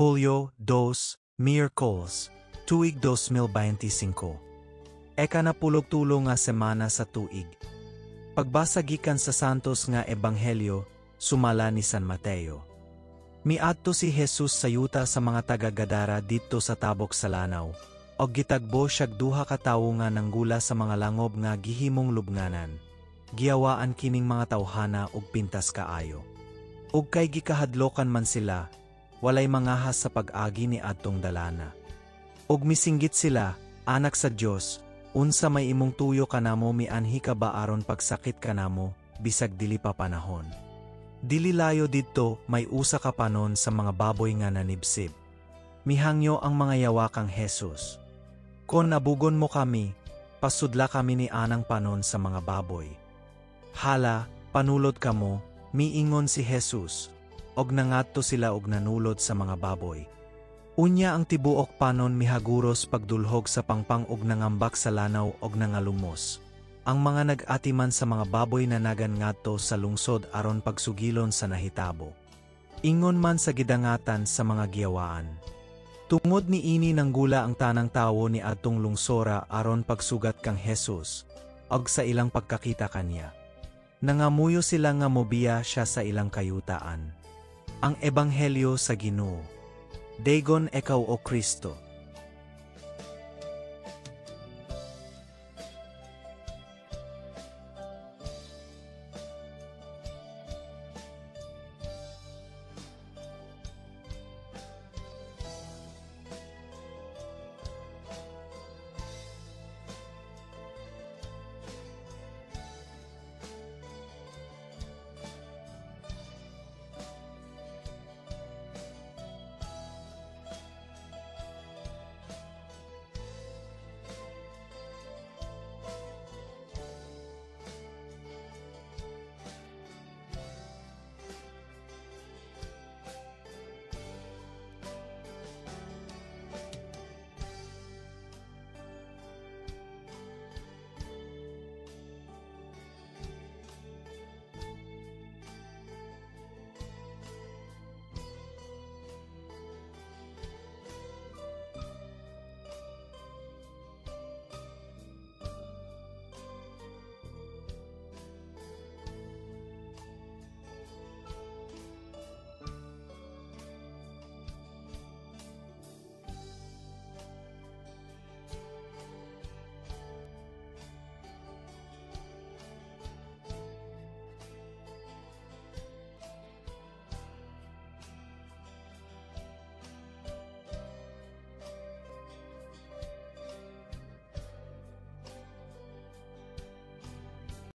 Hulyo 2, Miyerkules, tuig 2025. Eka-napulog tulo nga semana sa tuig. Pagbasa gikan sa Santos nga Ebanghelyo, sumala ni San Mateo. Miadto si Jesus sa yuta sa mga taga-Gadara didto sa tabok sa lanaw, og gitagbo siyag duha ka tawo nga nanggula sa mga langob nga gihimong lubnganan. Giyawaan kining mga tawhana og pintas kaayo. Ug kay gikahadlokan man sila, walay mangahas sa pag-agi ni adtong dalana. Og misinggit sila, "Anak sa Dios, unsa may imong tuyo kanamo? Mianhi ka ba aron pagsakit kanamo, bisag dili pa panahon?" Dili layo didto, may usa ka panon sa mga baboy nga nanibsib. Mihangyo ang mga yawa kang Jesus, "Kon nabugon mo kami, pasudla kami ni anang panon sa mga baboy." "Hala, panulod kamo," miingon si Jesus, og nangadto sila og nanulod sa mga baboy. Unya ang tibuok panon mihaguros pagdulhog sa pangpang og nangambak sa lanaw og nangalumos. Ang mga nag-atiman sa mga baboy nanagan ngadto sa lungsod aron pagsugilon sa nahitabo. Ingon man sa gidangatan sa mga giyawaan. Tungod niini nanggula ang tanang tawo ni adtong lungsora aron pagsugat kang Jesus, ug sa ilang pagkakita kaniya, nangamuyo sila nga mobiya siya sa ilang kayutaan. Ang Ebanghelyo sa Ginoo. Daygon ikaw, O Kristo.